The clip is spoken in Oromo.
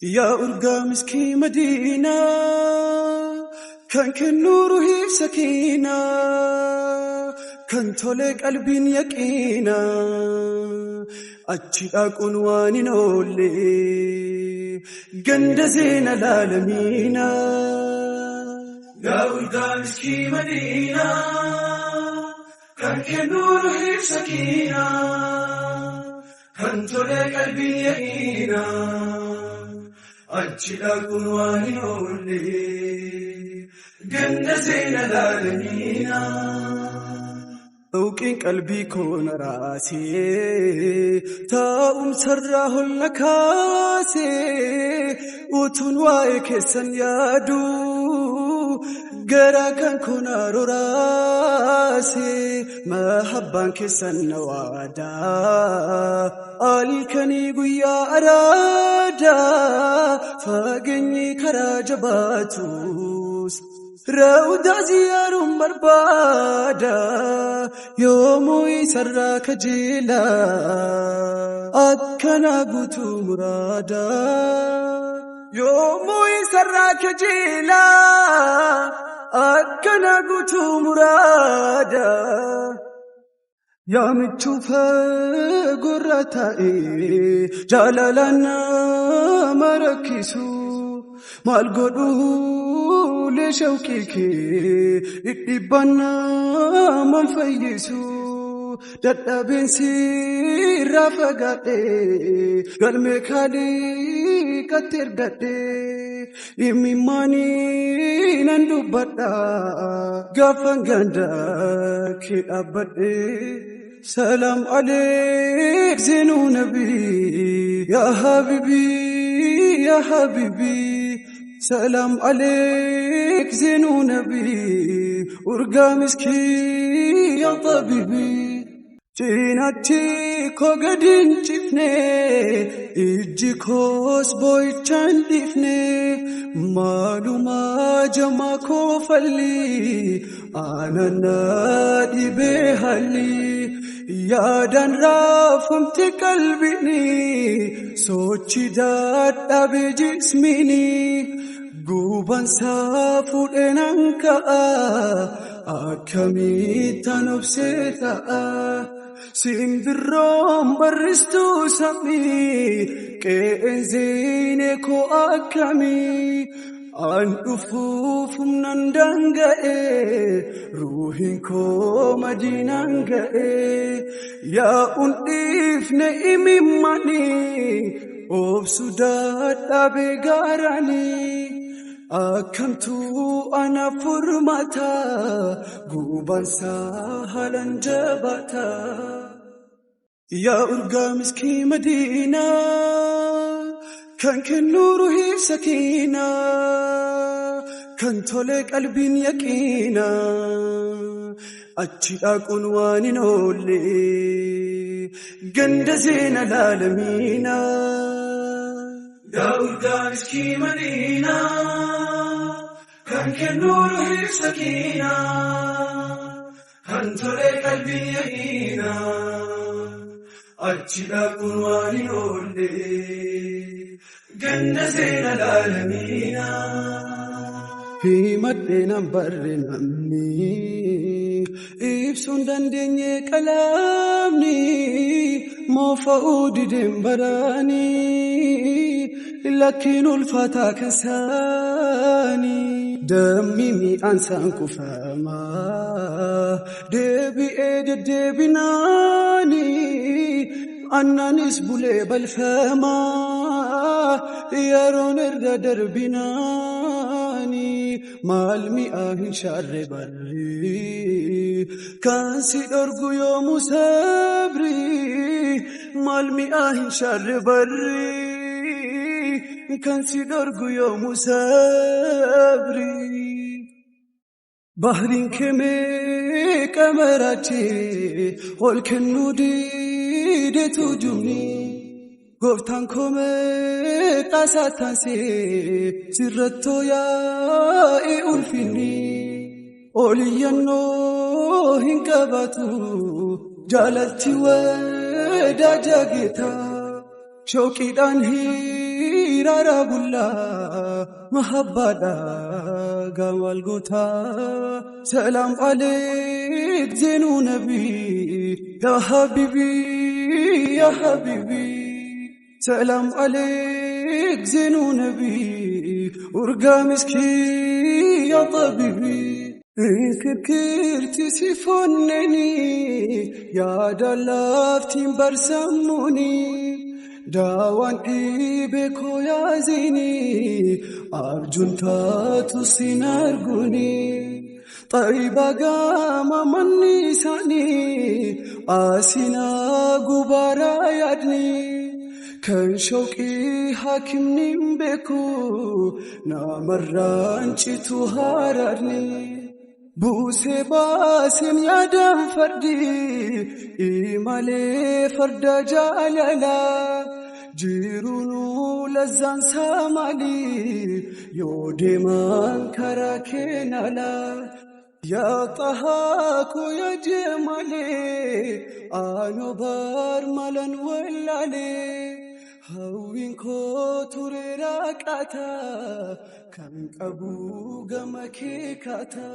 Yaa urgaa miskii Madiinaa, kan kennu ruhiif sakiinaa, kan tole qalbiin yaqiinaa, achi dhaquun waan hin oolle, ganda zeena laalamiinaa. Yaa urgaa miskii Madiinaa, kan kennu ruhiif sakiinaa, kan tole qalbiin yaqiinaa. Achi dhaquun waan hin oolle, ganda zeena laalamiinaa. Dhawqiin qalbii koo na raasee, taa'umsarraa holla kaasee, utuun waa'ee keessan yaadu, garaa kan koo na roraasee, mahabbaan keessan na waadaa, halkanii guyyaa araadaa, fageenyi karaa jabaatus. Rawdaa ziyaaruun barbaada, yoomuu isarraa kajeela, akkana guutuu muraada. Yoomuu isarraa kajeela, akkana guutuu muraada. Yaamichuu fagorra taa'ee jaalalaan nama rakkisu, maal godhuu lee shawqii kee dhidhiibbaan nama fayyisu, dadhabeen sirraa fagaadhee galmee kaaliqatti ergadhee, imimmaanii nan dubbadha gaafan ganda kee dhaabbadhee. Salaam aleek zeenuu nabii, yaa habibii, yaa habibii. Salaam aleek zeenuu nabii, urgaa miskii yaa tabibii. Cinaachi koo gadi hin cifne, ijji koos boo'icha hin dhiifne, maalumaa jamaa koo falli, aanana dhibee haalli. Yaadaan raafamte qalbiini, sochii dadhabee jismiini, gubansaa fuudhee nan ka'a, akkamittaan obsee ta'a. Simbirroon barristuu samii, qe'een zeenee koo akkamii. An dhufuuf humnaan daanga'e, ruuhiin koo madiinaan ga'e, yaa'uun dhiifne imimmaanii, obsu dadhabee gaaraanii. Akkamtuu ana furmaata, gubansaa haalaan jabaata. Yaa urgaa miskii Madiinaa, kan kennu ruhiif sakiinaa, kan tole qalbiin yaqiinaa, achi dhaquun waan hin oolle, ganda zeena laalamiinaa. Yaa urgaa miskii Madiinaa, kan kennu ruhiif sakiinaa, kan tole qalbiin yaqiinaa, achi dhaquun waan hin oolle, ganda zeena laalamiinaa. Himadhee nan barre namni, ibsuun dandeenye qalamni, moofa'uu dideen baraanii, lakkiin ulfaataa kan saanii. Dammi mi'aan saan kufamaa, deebi'ee deddeebinaanii, annaanis bulee balfamaa, yeroon irra darbinaanii, maal mi'aa hin shaarre barri, kan si dhorgu yoomuu sabri, maal mi'aa hin shaarre barri, kan si dhorgu yoomuu sabri. Bahriin kemee qamaraachee ol kennuu diideetu jumni. Gooftaan koo meeqaasaa taasee sirrattoo yaa'ee ulfinni. Oliyyannoo hin qabaatu jaalalti wadaa jageeta. Shooqiidhaan hiira. Hiraara bullaa mahabbaadha gamal goota. Salaam aleek zeenuu nabii yaa habiibii yaa habiibii. Salaam aleek zeenuu nabii urgaa miskii yaa xabiibii. Kirkirti si fonneni yaada laaftiin barsammuuni. Daawaan dhibee koo yaazini arjuun taatu sin arguuni. Xayiba gama manni isaanii asinaa gubaaraa yaadni. Kan shauqii haakimni hin beeku namarraan citu haraadni. Buusee baaseen yaadaan fardi imalee farda jaalalaa. Jiruunuu lazzaan saamali yoo deeman karaa keenalaa. Yaa xahaa koo yaa jeemalee aanoo baar malan wallaalee. Hawwiin koo ture raaqata kan qabu gama kee kaata.